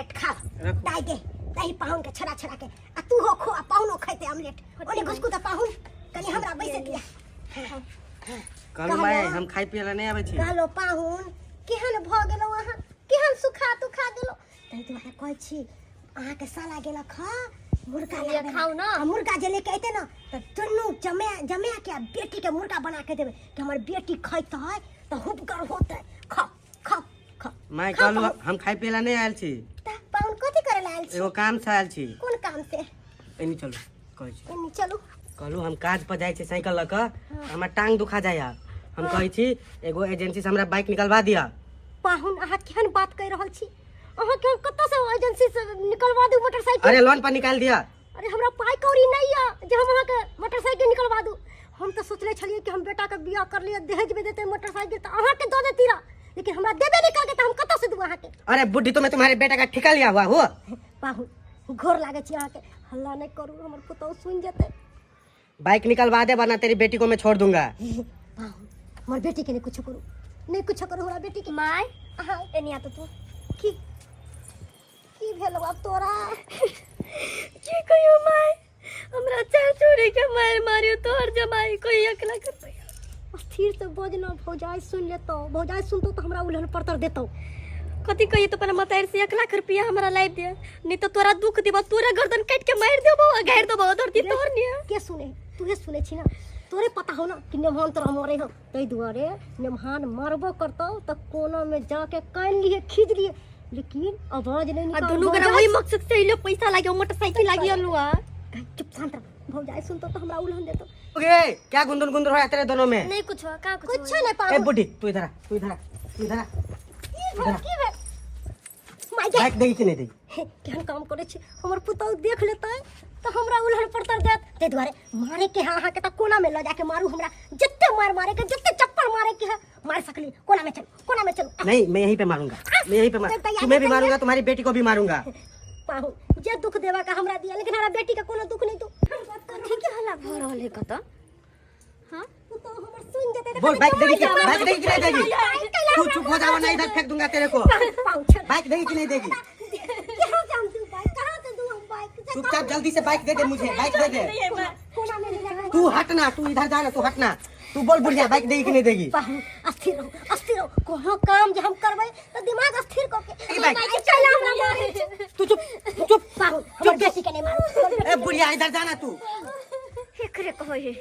Omelette खाओ। दाई दे दही पाहुन के छड़ा छड़ा के, आ तू हो खो आ पाहुनो खैते ऑमलेट। ओने घुसकू त पाहुन कनी हमरा बैसे दिया। कहलू माय, हम खाइ पिए ला नहि आबै छी। कहलो पाहुन, केहन भऽ गेलौ अहाँ, केहन सुखा तुखा गेलौ। ताहि दुआरे कहै छी, अहाँके साला गेलक हँ मुर्गा लिअ, लाबै। खाउ ने। आ मुर्गा जे लेके अयतै ने तऽ दुनू जमा जमा के आ बेटीके मुर्गा बना के देबै कि हमर बेटी खैतै तऽ हुबगर होतै। खाउ खाउ खाउ। माय, खाउ, कहलू पाहुन। हम खाइ पिए ला नहि आयल छी। तऽ पाहुन कथी करे ला आयल छी? एगो काम से आयल छी। कोन काम से? एनी चलू, कहै छी। एनी चलू। कहलू हम काज पर जाइ छी साइकिल लऽ कऽ, हमर टांग दुखा जाइया। हम कहै छी एगो एजेंसी से हमरा बाइक निकलवा दिअ। पाहुन, अहाँ केहन बात कहि रहल छी? अहाँके हम कतऽसँ एजेंसी से निकलवा दू मोटरसाइकिल? अरे लोन पर निकाल दिअ। अरे हमरा पाइ कौड़ी नहीं यऽ जे हम अहाँके मोटरसाइकिल निकलवा दू। हम तऽ सोचले छलियै कि हम बेटाके बियाह कर लियै, दहेजमे देतै मोटरसाइकिल तऽ अहाँके दऽ देती रह, लेकिन हमरा देबे नहि करके तऽ हम कतऽसँ दू अहाँके? अरे बुढ़ी, तो मैं तुम्हारे बेटा का ठिका लिया हुआ हूँ। पाहुन, गोर लागै छी अहाँके, हल्ला नहि करू, हमर पुतहु सुनि जेतै। बाइक निकलवा दे वरना तेरी बेटी को मैं छोड़ दूंगा। पाहुन, हमर बेटी के नहीं कुछ करू, नहीं कुछ करू हमरा बेटी के। My, अहाँ एनी आ तो तू। की की भेलो आब तोरा? की कहियो my, हमरा चार छोड़ी के मार मारियो तोहर जमाई कोई 1 लाख रुपया। स्थिर से बजना, भौजाई सुन लेतो। भौजाई सुनतो तो हमरा उलहन पड़तर देतो। कथी कहिए तो अपना मतार से 1 लाख रुपया हमरा लाइब दे, नहीं तो तोरा दुख देबो, तोरा गर्दन काट के मार देबो आ गाड़ देबो धरती तोहर निया। के सुने? तूहे सुने छी ना, तोरे पता हो ना कि नेमहान तोरा मरे हो। ताहि दुआरे नेमहान मारबो करतौ तऽ कोना में जाके कान लिए खींच लिए, लेकिन आवाज नहीं आ निकाल। दुनू गोरा वही मकसद से अइलो, पैसा लागे मोटरसाइकिल लागी अलुआ। चुप, शांत रह। भौजाई सुनतो तो हमरा उलहन देतो। ओके, क्या गुंदुर गुंदुर हो तेरे दोनों में? नहीं कुछ हुआ, कहाँ कुछ कुछ नहीं पाहुन। ए बुढ़ी, तू इधर आ, तू इधर आ, तू इधर आ। की भेल, की भेल माय गे? बाइक देगी कि नहीं देगी? हे, केहन काम करै छी? हमर पुतहु देख लेतै तऽ हमरा उलहन पड़तर देत। ताहि दुआरे मारे के है अहाँके तऽ कोना में लऽ जाके मारू। हमरा जते मार मारे के, जते चप्पल मारे के है मार सकली। कोना में चलू, कोना में चलू। नहीं, मैं यहीं पे मारूंगा, मैं यहीं पे मार, तैयार तुम्हें भी तैयार। मारूंगा, तुम्हारी बेटी को भी मारूंगा। पाहुन, जे दुख देवा का हमरा दिया, लेकिन हमरा बेटी के कोनो दुख नहीं दू। कथी के हल्ला भऽ रहल है कतऽ? हाँ पुतहु हमर सुन जेतै तऽ बोल, बाइक देगी कि बाइक बाइक देगी कि नहीं देगी? बाइक तू चुप हो जाओ ना, इधर फेंक दूंगा तेरे को। पाहुन, छोड़। बाइक देगी कि नहीं देगी? कहाँ से हम दू बाइक? कहाँ से दू हम बाइक? से चुपचाप जल्दी से बाइक दे दे मुझे, बाइक दे दे। कोना में ले जाके। तू हटना, तू इधर जाना, तू हटना। तू बोल बुढ़िया, बाइक देगी कि नहीं देगी? पाहुन, अस्थिर रहो, अस्थिर रहो। कोनो काम जे हम करबै तऽ दिमाग अस्थिर कऽ के। ए बाइक। चल, हमरा मारै छै। तू चुप, तू चुप। पाहुन, हमर बेटी के नहीं मारू। ए बुढ़िया, इधर जाना तू। एकरे कहै है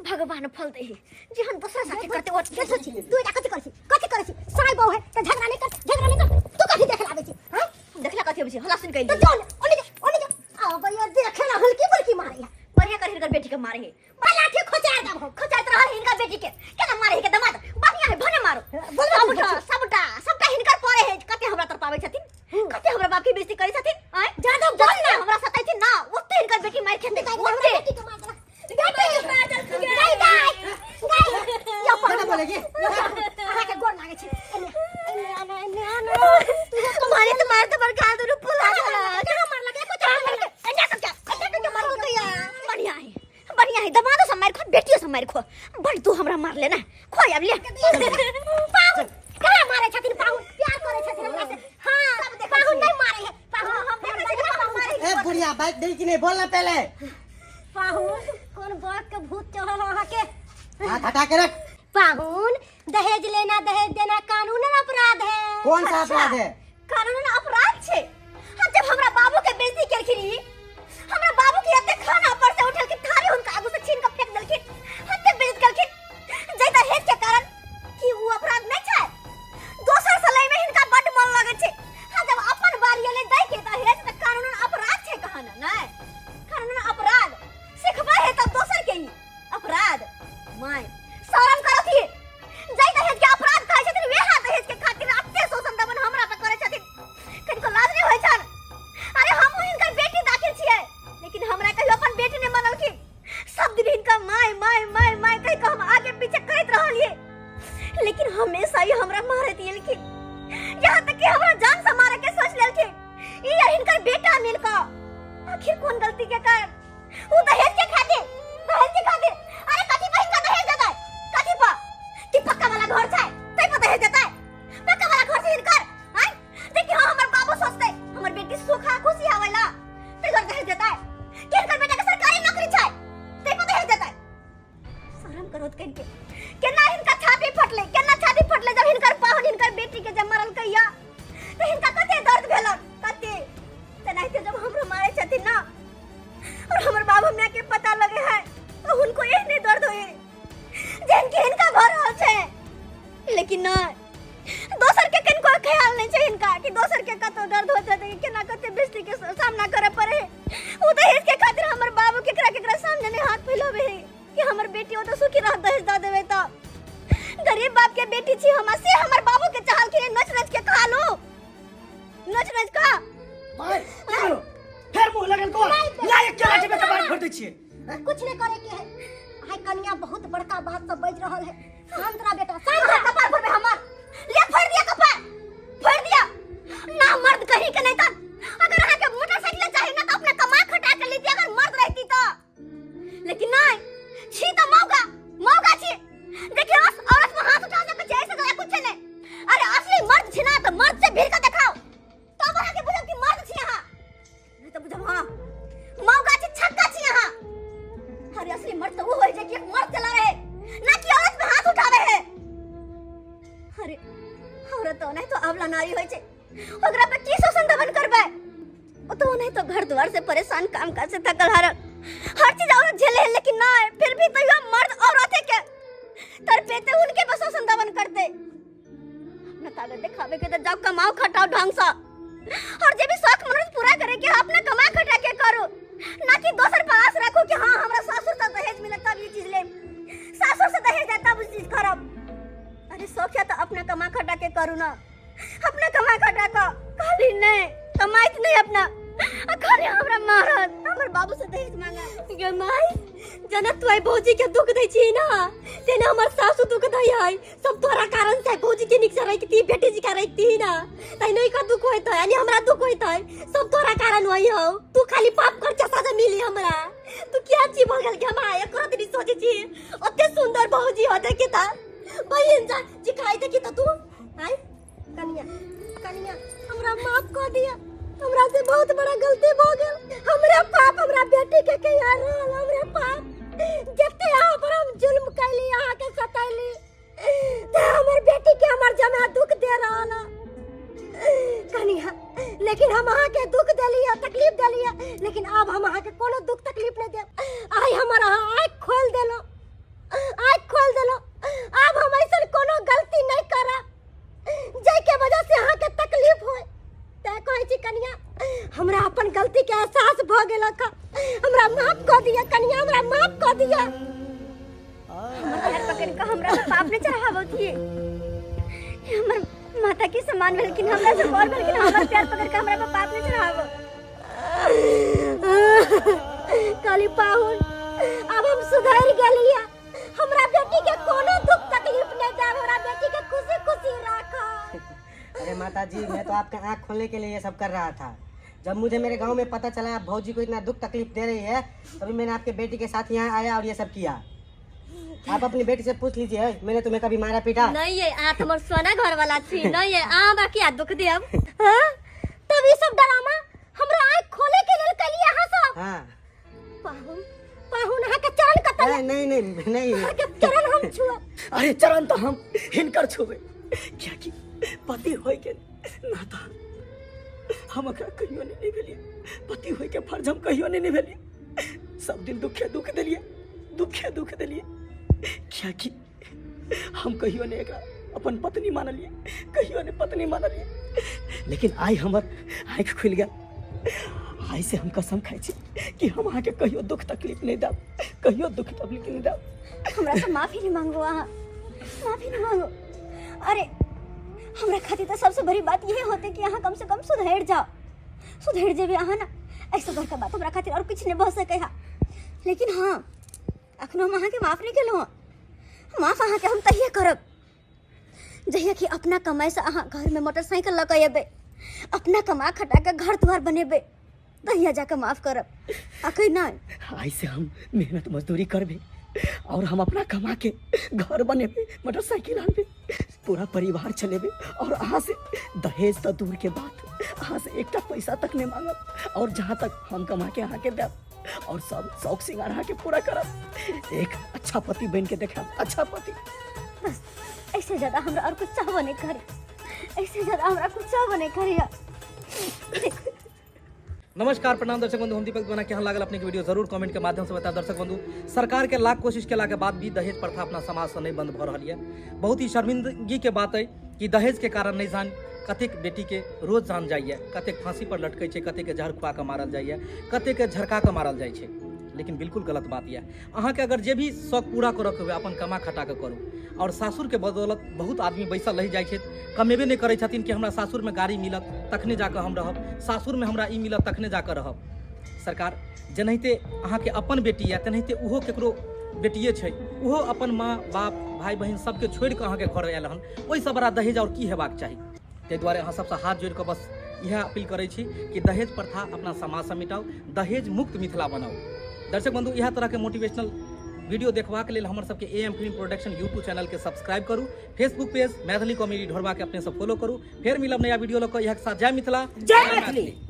भगवान फल दे है, जे हम दोसरा साथे करते ओ। देखै छी तू एटा कथी करै छी, कथी करै छी? साई बहु है तऽ झगड़ा नहीं कर, झगड़ा नहीं कर। तू कथी देखे लाबै छी? हैं? देखला कथी अबै छै? हल्ला सुन के तऽ जो ने, ओने जो, ओने जो। आबै देखे ला हल्की फुल्की मारै है। बढ़िया कर हिनकर बेटी के मारे है। लाठी खोचार देब हम। खोचाइत रहल हिनकर बेटी के, केना मारे है के दमाद बढ़िया है, भने मारो। बोलबे सबटा सबटा सबटा हिनकर पड़े है। कते हमरा तरपाबै छथिन, कते हमरा बाप के बेइज्जती करै छथिन। आँय, जादा बोल जते हमरा सताइथिन ना ओते हिनकर बेटी मारि खेतै ओते। बेटी के मार देलक। बेटी के मार देलक। गाय गाय गाय यो क्या पाहुन, बोलेगी? अहाँके गोर लागै छै। एने एने आना, एने आना। मारे तो मार तो बड़का दुनू फुला देलक। कहाँ मारलक? एको चप्पल मारलक? एने सब क्या एने के मारलकै या? बढ़िया है, बढ़िया है। दमादो सब मारि खो, बेटियो सब मारि खो। बड़ तू हमरा मार ले ना, खो आब ले। पाहुन कहाँ मारै छथिन? पाहुन प्यार करै छथिन हमरा से। हाँ पाहुन नहीं मारै है पाहुन, हम देखै छी पाहुन मारै। ए बुढ़िया, बाइक देगी कि नहीं, बोल ना पहले। पाहुन, कोन बात के भूत चढ़ल अहाँके? हाथ हटा के रख। पाहुन, दहेज लेना दहेज देना कानूनन अपराध है। कौन सा अपराध है? कानूनन अपराध छै। हाँ, जब हमरा बाबू के बेइज्जती केलखिन ई, हमरा बाबू के एते खाना पर से उठलखिन, थारी हुनका आगू से छीन के फेंक देलखिन, एते बेइज्जत केलखिन जै दहेज के कारण, की उ अपराध नहीं छै? दोसर से लै में हिनका बड मन लगै छै। हाँ, जब अपन बारी एलै दै के दहेज त कानूनन अपराध छै कहना नहीं? कानूनन अपराध सिखबै है तब दोसर के ही अपराध। My, शरम करथि। जै दहेज के अपराध कहै छथिन वेहा दहेज के खातिर एते शोषण दमन हमरा पर करै छथिन, कनिको लाज नहि होइ छनि? अरे हमहूँ हिनकर बेटी दाखिल छियै, लेकिन हमरा कहियो अपन बेटी नहि मनलखिन। सब दिन हिनका my my my my कहि कऽ हम आगे पीछे करैत रहलियै, लेकिन हमेशा ही हमरा मारैत एलखिन, यहाँ तक कि हमरा जान से मारे के सोच लेलखिन ई आ हिनकर बेटा मिल कऽ। आखिर कोन गलती के कारण? उ दहेज के खातिर, दहेज के खातिर। अरे कथी पर हिनका दहेज देतै? कथी पर? कि पक्का वाला घर छै तै पर दहेज देतै? पक्का वाला घर छै हिनकर? आँय, देखियौ हमर बाबू सोचतै हमर बेटी तऽ हिनका कते दर्द भेलन कते। तेनाहिते जब हमरो मारै छथिन ना और हमर बाबू माय के पता लगे है तो हुनको एहने दर्द होए जेहन कि हिनका भऽ रहल छै। लेकिन नहि, दोसर के कनिको ख्याल नहि छै हिनका कि दोसर के कतौ दर्द होइत हेतै, कि केना कते बेइज्जती के सामना करऽ पड़े। ओ दहेज के खातिर हमर बाबू केकरा केकरा सामने नहि हाथ फैलावे है कि हमर बेटी ओतऽ सुखी रहत दहेज दऽ देबै तऽ। गरीब बाप के बेटी छी हम, से हमर बाबू के चाहलखिन नच नच के खा लू, नच नच का। माय, की भेलो? फेर मुंह लगल को ला एक केला के कपार फोड़ दै छियै। कुछ नहीं करे के है। आइ कनिया बहुत बड़का बात सब बज रहल है। शांत रह बेटा, शांत रह। कपार फोड़बे हमर, ले फोड़ दिया कपार, फोड़ दिया ना। मर्द कहीं के नहीं त अगर अहाँ के मोटरसाइकिल चाही ना तो अपना कमा खटा के लेती अगर मर्द रहती तो। लेकिन नहीं छी तो मौका मौका छी। देखिए बस औरत में हाथ उठा सके छै, ऐसे ज्यादा कुछ नहीं। अरे असली मर्द छी ना तो मर्द से भीड़ के देखाओ तब अहाँ के बुझब कि मर्द छी अहाँ, नहीं तो बुझब हाँ मौका छी, छक्का छी अहाँ। अरे असली मर्द तो वो होय छै कि एक मर्द चला रहे ना कि औरत पे हाथ उठावे है। अरे औरत तो नहीं तो अबला नारी होय छै, ओकरा पे की शोषण दमन करबै? ओ तो नहीं तो घर द्वार से परेशान, काम काज से थकल हारल, हर चीज औरत झेले है। लेकिन ना फिर भी तैयो मर्द औरत के तरपेते उनके बस शोषण दमन करते। अपना ताकत दिखावे के तो जाओ कमाओ खटाओ ढंग से, और जे भी शौक मनोरथ पूरा करे के अपना कमा खटा के करो, ना कि दोसर पर आस रखो कि हाँ हमरा सासुर से दहेज मिले तब ये चीज ले, सासुर से दहेज दे तब उस चीज करब। अरे शौक है तो अपना कमा खटा के करू ना, अपना कमा खटा का। खाली नहीं कमाइत नहीं अपना, आ खाली हमरा मारत, हमर बाबू से दहेज मांगा। गे माय, जना तू आई भौजी के दुख दै छी ना तेना हमर सासु दुख दै है। सब तोरा कारण से भौजी के निक से रखती, बेटी जी का रखती ना तै नहीं का दुख होइत है, यानी हमरा दुख होइत है। सब तोरा कारण होई हो। तू खाली पाप कर के सजा मिली हमरा। तू क्या छी भऽ गेल के हमरा एकरो दिन सोचे छी ओते सुंदर भौजी होते के ता बहिन जा जी खाई दे की त तू आय। कनिया, कनिया हमरा माफ कर दिया, हमरा से बहुत बड़ा गलती भ गेल। हमरा पाप हमरा बेटी के के यार रहल। हमरा पाप जते अहाँ पर हम जुल्म कैली, अहाँ के सतैली, ते हमर बेटी के हमर जमा दुख दे रहल है। कनिया, लेकिन हम अहाँ के दुख देली है, तकलीफ देली है, लेकिन अब हम अहाँ के कोनो दुख तकलीफ नहीं देब। आइ हमर अहाँ आँख खोल देलो, आँख खोल देलो। अब हम ऐसा कोनो गलती नहीं करब जाहि के वजह से अहाँ के तकलीफ होय। तैं कहै छी कनिया, हमरा अपन गलती के एहसास भऽ गेल, हमरा माफ कऽ दिअ कनिया, हमरा माफ कऽ दिअ। हमर पैर पकड़ के हमरा पे पाप नहीं चढ़ावत ही। हमर माता के समान भेलखिन, हमरा से बड़ भेलखिन, हमर पैर पकड़ के हमरा पे पाप नहीं चढ़ावो। काली पाहुन, अब हम सुधर गेलियै। हमरा बेटी के कोनो दुख तकलीफ नहीं देब, हमरा बेटी के खुशी खुशी राखब। अरे माता जी, मैं तो आपका आँख खोलने के लिए ये सब कर रहा था। जब मुझे मेरे गांव में पता चला आप भौजी को इतना दुख तकलीफ दे रही है, तभी मैंने आपके बेटी के साथ यहाँ आया और ये सब किया। आप अपनी बेटी से पूछ लीजिए, मैंने तुम्हें कभी मारा पीटा नहीं? ये आ हमर सोना घर वाला छी नहीं, ये आ हमरा किया दुख देब? हाँ? तब ई सब ड्रामा हमरा आँख खोले के लेल कलिए अहाँ सब? हाँ। पाहुन, पाहुन, अहाँ के चरण कतऽ? नहीं नहीं नहीं नहीं। अहाँ के चरण हम छुअब। अरे चरण तो हम हिनकर छुबे, कियाकि पति होय के नाता हम एकरा कहियो नहीं निभेलिए। पति होय के फर्ज हम कहियो नहीं निभेलिए। सब दिन दुखे दुख देलिए, दुखे दुख देलिए, कियाकि हम कहियो नहीं एकरा अपन पत्नी मानलिए, कहियो नहीं पत्नी मानलिए। लेकिन आइ हमर आँखि खुलि गेल। आइ से हम कसम खाइ छी कि हम अहाँके कहियो दुख तकलीफ नहीं देब, कहियो दुख तकलीफ नहीं देब। हमरा से माफी नहीं मांगो अहाँ, माफी नहीं मांगो। अरे हमरा खातिर तो सबसे बड़ी बात यही होते कि अहाँ कम से कम सुधर जाओ, सुधर जेबे अहाँ ना, ऐसा बड़का बात हमरा खातिर और कुछ नहीं भऽ सकै है। लेकिन हाँ, अखनो हम अहाँके माफ नहीं केलहुँ। माफ अहाँके हम तहिए करब जहिया कि अपना कमाई से अहाँ घर में मोटरसाइकिल लऽ कऽ अयबै, अपना कमा खटा के घर द्वार बनेबै, तहिया जाके माफ करब, अखन नहि। आइ से हम मेहनत मजदूरी करबे और हम अपना कमा के घर बनेबे, मोटरसाइकिल आनबे, पूरा परिवार चलेबे, और अहाँ से दहेज तो दूर के बात, अहाँ से एकटा पैसा तक नहीं मांगब। और जहाँ तक हम कमा के अहाँ के देब और सब शौक श्रृंगार अहाँ के पूरा करब। एक अच्छा पति बन के देखाब, अच्छा पति। बस ऐसे ज्यादा हमरा और कुछ चाहबो नहीं करे। ऐसे ज्यादा हमरा कुछो नहि करैया। नमस्कार, प्रणाम दर्शक बंधु, हम दीपक दीवाना। केहन लागल अपने के वीडियो जरूर कमेंट के माध्यम से बताएब। दर्शक बंधु, सरकार के लाख कोशिश केला के बाद भी दहेज प्रथा अपना समाज से नहीं बंद भ रहल यऽ। बहुत ही शर्मिंदगी के बात है कि दहेज के कारण नहीं जान कतेक बेटी के रोज जान जाइए, कतेक फांसी पर लटकै छै, कतेक के जहर खुआ के मारल जाइए, कतेक के झरका के मारल जाइ छै। लेकिन बिल्कुल गलत बात यऽ। अहाँके अगर जे भी शौक पूरा करऽ के हुए, अपन कमा खटा के करू। और सासुर के बदौलत बहुत आदमी बैसल रहि जाइ छथि, कमेबे नहि करै छथिन कि हमरा सासुरमे गाड़ी मिलत तखने जाकऽ हम रहब, सासुरमे हमरा ई मिलत तखने जाकऽ रहब। सरकार, जेनाहिते अहाँके अपन बेटी यऽ तेनाहिते ओहो केकरो बेटिए छै, ओहो अपन माँ बाप भाय बहिन सबके छोड़ि कऽ अहाँके घर आयल हन। ओहिसँ बड़ा दहेज आओर की हेबाक चाही? ताहि दुआरे अहाँ सबसँ हाथ जोड़ि कऽ बस इएह अपील करै छी कि दहेज प्रथा अपना समाजसँ मिटाउ, दहेज मुक्त मिथिला बनाउ। दर्शक बंधु, इएह तरहके मोटिवेशनल वीडियो देखबाक लेल हमर सबके A M film production YouTube channel के सब्सक्राइब करू, फेसबुक पेज मैथिली कॉमेडी ढोरबा के अपने सब फॉलो करू। फेर मिलब नया वीडियो लऽ कऽ, इएह के साथ जय मिथिला, जय मैथिली।